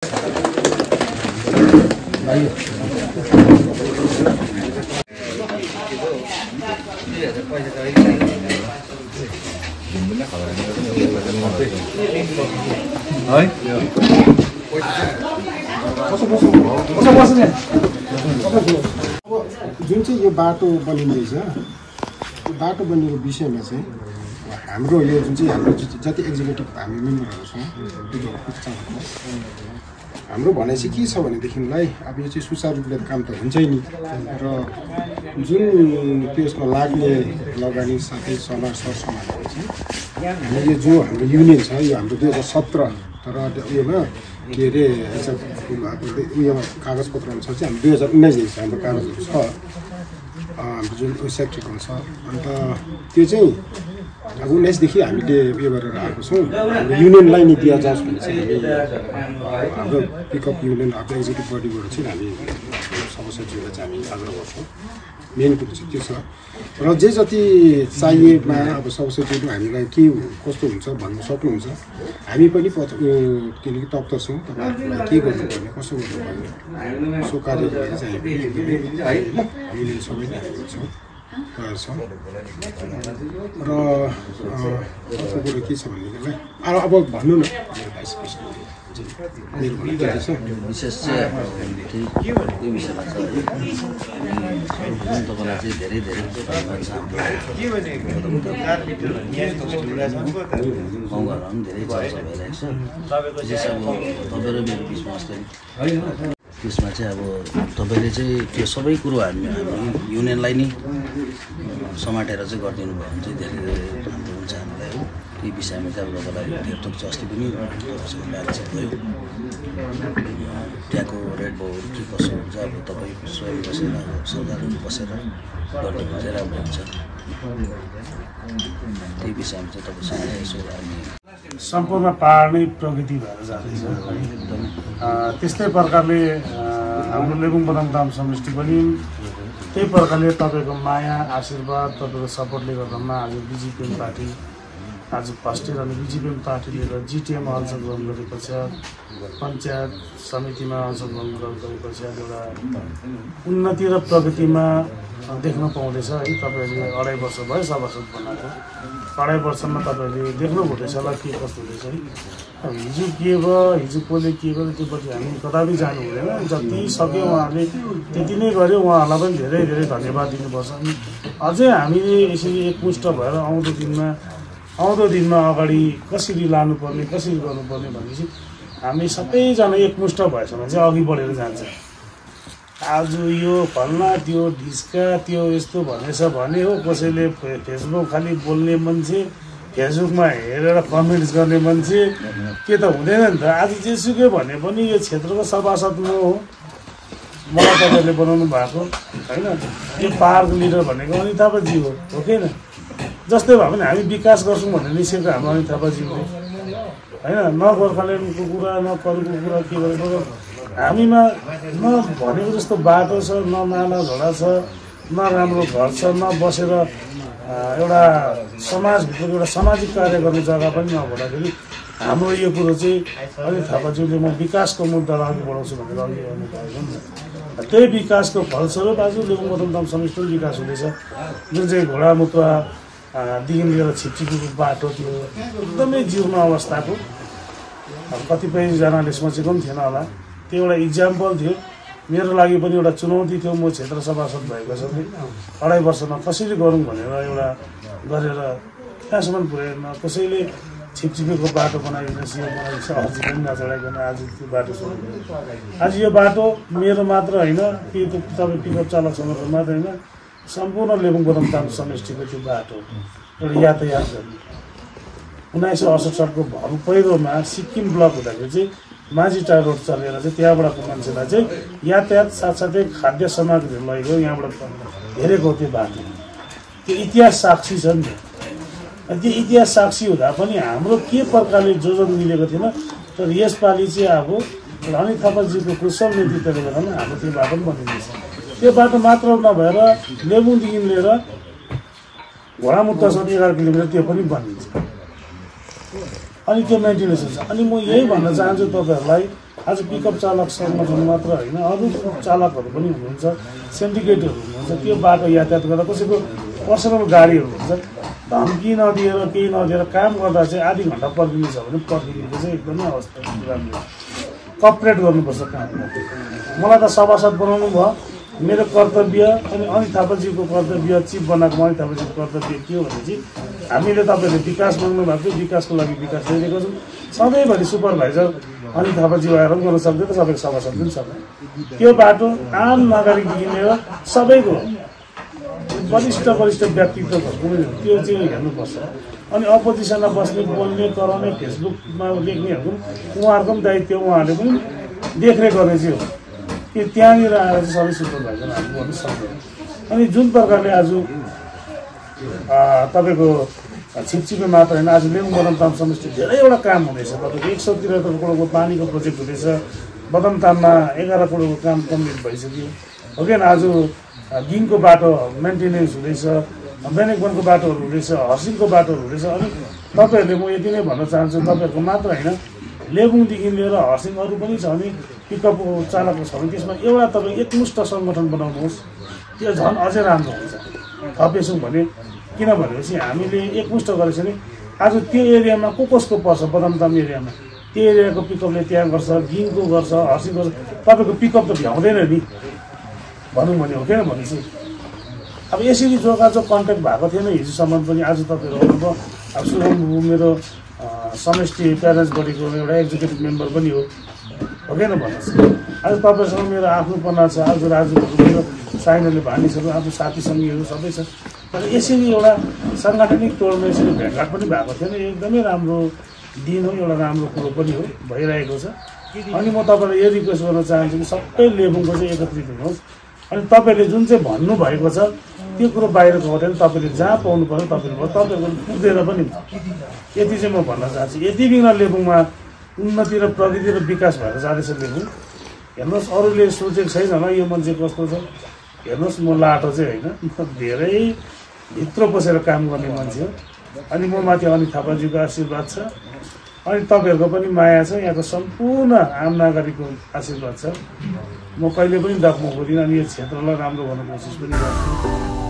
जुन चाहिँ यो बाटो बनिँदैछ यो बाटो बनिएको विषयमा चाहिँ हाम्रो यो जुन चाहिँ हाम्रो जति एक्जिक्युटिभ हामी मेम्बरहरू छौँ हाम्रो भनाइ चाहिँ के छ भनेदेखिलाई अब यो चाहिँ सुचारू रूपले काम त हुन्छै नि र जुन त्यसमा लाग्ने लगानी साथै समाज सरसामानहरू चाहिँ हामी यो जो हाम्रो युनियन छ यो हाम्रो 2017 तर उयोमा के अरे उयोमा कागजपत्रमा छ चाहिँ हाम्रो 2019 देखि हाम्रो कागजहरू छ हाम्रो जुन सेक्रेटरीको छ अन्त त्यो चाहिँ अब 19 देखि हामीले उयो गरेर आएको छौँ हाम्रो युनियनलाई नै दिया जाओस् भने चाहिँ हामी हाम्रो पिकअप युनियन आफ्नो एक्जिक्युटिभ बडीबाट चाहिँ हामी सभासचिवलाई चाहिँ हामी आग्रह गर्छौँ मेन कुरो चाहिँ त्यो छ र जे जति चाहिएमा अब सभासचिवले हामीलाई के कस्तो हुन्छ भन्नु सक्नुहुन्छ हामी पनि किनकि तत्पर छौँ तपाईँहरूलाई के गर्नुपर्ने कसो गर्नुपर्ने सो कार्यलाई चाहिँ हामीले सबैले हामी छौँ तयार छौँ र अर्को कुरो के छ भनेदेखिलाई अब भन्नु न भाइस प्रेसिडेन्ट विशेष चाहिँ यो विषयमा छ तपाईँलाई चाहिँ धेरै धेरै धन्यवाद छ गाउँघरमा पनि धेरै चर्चा भइरहेको छ विशेष अब तपाईँ र मेरो बिचमा अस्ति त्यसमा चाहिँ अब तपाईँले चाहिँ त्यो सबै कुरो हामी युनियनलाई नै समाटेर चाहिँ गरिदिनु भयो भने चाहिँ धेरै धेरै राम्रो हुन्छ हामीलाई हो यी विषयमा चाहिँ अब तपाईँलाई धेरथोक चाहिँ अस्ति पनि तपाईँसँग बातचित भयो त्यहाँको रेड बोर्ड के कसो हुन्छ अब तपाईँ स्वयं बसेर सरकारहरू बसेर गर्ने चाहिँ राम्रो हुन्छ त्यही विषयमा चाहिँ तपाईँसँग यसो हामी सम्पूर्ण पहाड नै प्रगति भएर जाँदैछ त्यस्तै प्रकारले हाम्रो लेबुङ बदामधाम समष्टि पनि त्यही प्रकारले तपाईँको माया आशीर्वाद तपाईँको सपोर्टले गर्दामा आज बिजिपिएम पार्टी आज फर्स्ट इयर अनि बिजिपिएम पार्टीले जिटिएमा अंशग्रहण गरे पश्चात पञ्चायत समितिमा अंशग्रहण गरे पश्चात एउटा उन्नति र प्रगतिमा देख्न पाउँदैछ है तपाईँहरूले 2.5 वर्ष भयो सभासद बनाएको 2.5 वर्षमा तपाईँहरूले देख्नु हुँदैछ होला के कस्तो हुँदैछ है अब हिजो के भयो हिजो कसले के गर्यो त्योपछि हामी कदापि जानु हुँदैन जति सक्यो उहाँहरूले त्यति नै गर्यो उहाँहरूलाई पनि धेरै धेरै धन्यवाद दिनुपर्छ अनि अझै हामीले यसरी एकमुष्ट भएर आउँदो दिनमा अगाडि कसरी लानुपर्ने कसरी गर्नुपर्ने भनेपछि हामी सबैजना एकमुष्ट भएछ भने चाहिँ अघि बढेर जान्छ आज यो फल्ना त्यो ढिस्का त्यो यस्तो भनेछ भने हो कसैले फेसबुक खालि बोल्ने मान्छे फेसबुकमा हेरेर कमेन्ट्स गर्ने मान्छे के त हुँदैन नि त आज जेसुकै भने पनि यो क्षेत्रको सभासद म हो मलाई तपाईँले बनाउनु भएको होइन यो पहाडको लिडर भनेको अनित थापाजी हो कि जस्तै भए पनि हामी विकास गर्छौँ भनेर निस्केको हाम्रो अनित थापाजीले होइन न गोर्खाल्यान्डको कुरा न करुको कुरा के गरेको हामीमा न भनेको जस्तो बाटो छ न नाला झोडा छ न राम्रो घर छ न बसेर एउटा समाजभित्रको एउटा सामाजिक कार्य गर्ने जग्गा पनि नहुँदाखेरि हाम्रो यो कुरो चाहिँ अनित थापाज्यूले म विकासको मुद्दालाई अघि बढाउँछु भनेर अघि गर्नु भएको नि त्यही विकासको फलस्वरूप आज लेबुङ बदामधाम समष्टि विकास हुँदैछ जुन चाहिँ घोडामुतुवा देखि लिएर छिपछिपीको बाटो त्यो एकदमै जीर्ण अवस्थाको कतिपयजनाले सोचेको पनि थिएन होला त्यो एउटा इक्जाम्पल थियो मेरो लागि पनि एउटा चुनौती थियो म क्षेत्र सभासद भएको छ 2.5 वर्षमा कसरी गरौँ भनेर एउटा गरेर त्यहाँसम्म पुर्याएन कसैले छिपछिपीको बाटो बनाइदिन सियो बनाइदिन्छ अर्जी पनि नचढाइकन आज त्यो बाटो सुरु भयो आज यो बाटो मेरो मात्र होइन कि तपाईँ पिकअप चालकसँगको मात्र होइन सम्पूर्ण लेबुङ बदामधाम समष्टिको त्यो बाटो एउटा यातायात गर्ने 1968 को भल पहिरोमा सिक्किम ब्लक हुँदाखेरि चाहिँ माझीटार रोड चलेर चाहिँ त्यहाँबाटको मान्छेलाई चाहिँ यातायात साथसाथै खाद्य सामग्रीहरू लगेको यहाँबाट हेरेको त्यो बाटो त्यो इतिहास साक्षी छ नि त त्यो इतिहास साक्षी हुँदा पनि हाम्रो के प्रकारले जोजन मिलेको थिएन तर यसपालि चाहिँ अब अनित थापाजीको कुशल नेतृत्वले गर्दा हाम्रो त्यो बाटो पनि बनिँदैछ त्यो बाटो मात्र नभएर लेबुङदेखि लिएर घोडामुतुवासम्म 11 किलोमिटर त्यो पनि बनिन्छ अनि त्यो मेन्टेनेन्स हुन्छ अनि म यही भन्न चाहन्छु तपाईहरुलाई आज पिकअप चालक सङ्गठन मात्र होइन, अरू चालकहरू पनि हुनुहुन्छ, सिन्डिकेटहरू हुनुहुन्छ, त्यो बाटो यातायात गर्दा कसैको पर्सनल गाडीहरू हुन्छ, धम्की नदिएर केही नदिएर काम गर्दा चाहिँ आधी घन्टा पर्खिनु छ भने पर्खिनुको चाहिँ एकदमै अवस्था राम्रो कपरेट गर्नुपर्छ काम गर्दा। मलाई त सभासद बनाउनु भयो, मेरो कर्तव्य अनि अनित थापाजीको कर्तव्य, चिफ बनाएको अनित थापाजीको कर्तव्य के हो भने चाहिँ हामीले तपाईँहरूले विकास माग्नु भएको थियो, विकासको लागि विकास ल्याइदिएको छौँ। सधैँभरि सुपरभाइजर अनित थापाजी आएर पनि गर्न सक्दैन, सबैको सभासद पनि सक्दैन। त्यो बाटो आम नागरिकदेखि लिएर सबैको वरिष्ठ व्यक्तित्वहरूको त्यो चाहिँ हेर्नुपर्छ। अनि अपोजिसनमा बस्ने, बोल्ने, कराउने, फेसबुकमा लेख्नेहरूको उहाँहरूको पनि दायित्व, उहाँहरूले पनि देखरेख गर्ने चाहिँ हो कि त्यहाँनिर आएर चाहिँ सबै सुपरभाइजर हामी गर्नु सक्दैन। अनि जुन प्रकारले आज तपाईँको छिपछिपे मात्र होइन, आज लेबुङ बदमताम समष्टि धेरैवटा काम हुँदैछ। तपाईँको 173 करोडको पानीको प्रोजेक्ट हुँदैछ, बदमताममा 11 करोडको काम कम्प्लिट भइसक्यो हो कि। आज गिङको बाटो मेन्टेनेन्स हुँदैछ, बेनेकवनको बाटोहरू हुँदैछ, हर्सिङको बाटोहरू हुँदैछ। अनि तपाईँहरूले म यति नै भन्न चाहन्छु, तपाईँहरूको मात्र होइन, लेबुङदेखि लिएर हर्सिङ अरू पनि छ भने पिकअप चालकको छ भने त्यसमा एउटा तपाईँ एकमुष्ट सङ्गठन बनाउनुहोस्, त्यो झन् अझै राम्रो हुन्छ। थपेछौँ भने किन भनेपछि हामीले एकमुष्ट गरेछ भने आज त्यो एरियामा कसको पर्छ, बदमताम एरियामा त्यो एरियाको पिकअपले त्यहाँ गर्छ, गिङको गर्छ, हर्सिङ गर्छ, तपाईँको पिकअप त भ्याउँदैन नि भनौँ भने हो किन भनेपछि। अब यसरी जोगाजोग कन्ट्याक्ट भएको थिएन हिजोसम्म पनि, आज तपाईँहरू आउनुभयो। अब सुरम मेरो समष्टि प्यारेन्ट्स बडीको एउटा एक्जिक्युटिभ मेम्बर पनि हो किन भन्नुहोस्। आज तपाईँसँग मेरो आफ्नोपना छ, आज राजुहरू मेरो साइनहरूले भानिसहरू आफ्नो साथी सङ्गीहरू सबै छ। तर यसरी एउटा साङ्गठनिक तौरमा यसरी भेटघाट पनि भएको थिएन, एकदमै राम्रो दिन हो, एउटा राम्रो कुरो पनि हो, भइरहेको छ। अनि म तपाईँलाई यो रिक्वेस्ट गर्न चाहन्छु कि सबै लेबुङको चाहिँ एकत्रित हुनुहोस्। अनि तपाईँले जुन चाहिँ भन्नुभएको छ त्यो कुरो बाहिरको हुँदैन, तपाईँले जहाँ पाउनु पर्यो तपाईँले पुग्दैन पनि। यति चाहिँ म भन्न चाहन्छु। यति बिना लेबुङमा उन्नति र प्रगति र विकास भएर जाँदैछ लेबुङ। हेर्नुहोस्, अरूले सोचेको छैन होला यो मान्छे कस्तो छ। हेर्नुहोस्, म लाटो चाहिँ होइन, धेरै भित्र बसेर काम गर्ने मान्छे हो। अनि म माथि अनित थापाजीको आशीर्वाद छ, अनि तपाईँहरूको पनि माया छ, यहाँको सम्पूर्ण आम नागरिकको आशीर्वाद छ। म कहिले पनि डक्नु खोज्दिनँ अनि यो क्षेत्रलाई राम्रो गर्ने कोसिस पनि गर्छु।